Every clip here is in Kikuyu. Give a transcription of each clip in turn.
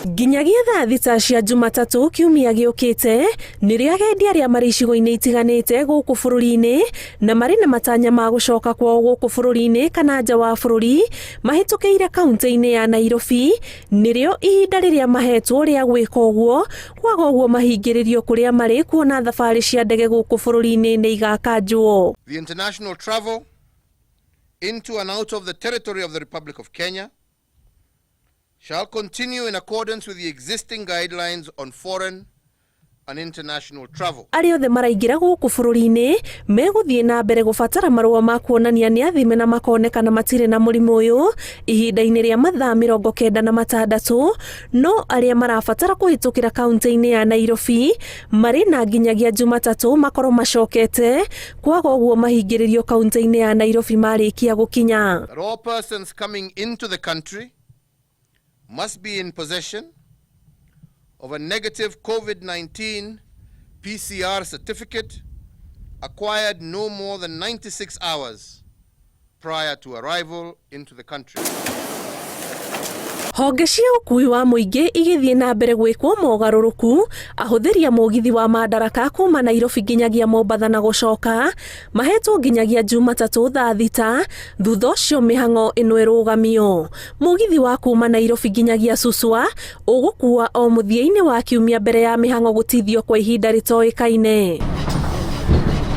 Nginyagia thaa 6 cia Jumatatũ kiumia gĩũkĩte, nĩrĩo agendi arĩa marĩ icigo-inĩ itiganĩte gũkũ bũrũri-inĩ na marĩ na matanya ma gũcoka kwao gũkũ bũrũri-inĩ kana nja wa bũrũri mahĩtũkĩire kaunti-inĩ ya Nairobi, nĩrĩo ihinda rĩrĩa mahetwo rĩa gwĩka ũguo, kwaga ũguo mahingĩrĩrio kũrĩa marĩ kuona thabarĩ cia ndege gũkũ bũrũri-inĩ nĩ igakanjwo. The international travel into and out of the territory of the Republic of Kenya shall continue in accordance with the existing guidelines on foreign and international travel. Arĩa othe maraingĩra gũkũ bũrũri-inĩ megũthiĩ na mbere gũbatara marũa ma kuonania nĩ athime na makonekana matirĩ na mũrimũ ũyũ ihinda-inĩ rĩa mathaa 96, no arĩa marabatara kũhĩtũkĩra kaunti-inĩ ya Nairobi marĩ na nginyagia Jumatatũ makorwo macokete, kwaga ũguo mahingĩrĩrio kaunti-inĩ ya Nairobi marĩkia gũkinya. That all persons coming into the country must be in possession of a negative COVID-19 PCR certificate acquired no more than 96 hours prior to arrival into the country. Honge cia ũkui wa mũingĩ igĩthiĩ na mbere gwĩkwo mogarũrũku, ahũthĩri a mũgithi wa Madaraka kuma Nairobi nginyagia Mombatha na gũcoka mahetwo nginyagia Jumatatũ thaa 6, thutha ũcio mĩhang'o ĩno ĩrũgamio. Mũgithi wa kuma Nairobi nginyagia Suswa ũgũkua o mũthia-inĩ wa kiumia mbere ya mĩhang'o gũtithio kwa ihinda rĩtoĩkaine.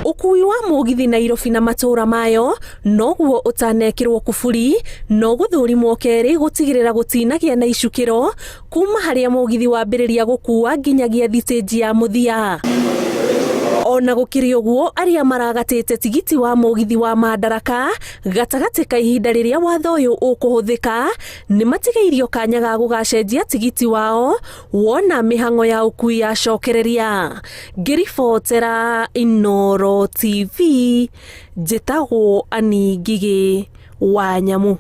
Ũkui wa mũgithi Nairobi na matũũra mayo noguo ũtanekĩrwo kuburi no gũthũrimwo kerĩ gũtigĩrĩra gũtinagĩa na icukĩro kuma harĩa mũgithi wambĩrĩria gũkua nginyagia thitĩnji ya mũthia. Ona gũkĩrĩ ũguo, arĩa maragatĩte tigiti wa mũgithi wa Madaraka gatagatĩ ka ihinda rĩrĩa watho ũyũ ũkũhũthĩka nĩ matigĩirio kanya ga gũgacenjia tigiti wao wona mĩhang'o ya ũkui yacokereria. Ngĩribotera Inooro TV, njĩtagwo Annie Ngigĩ wa Nyamu.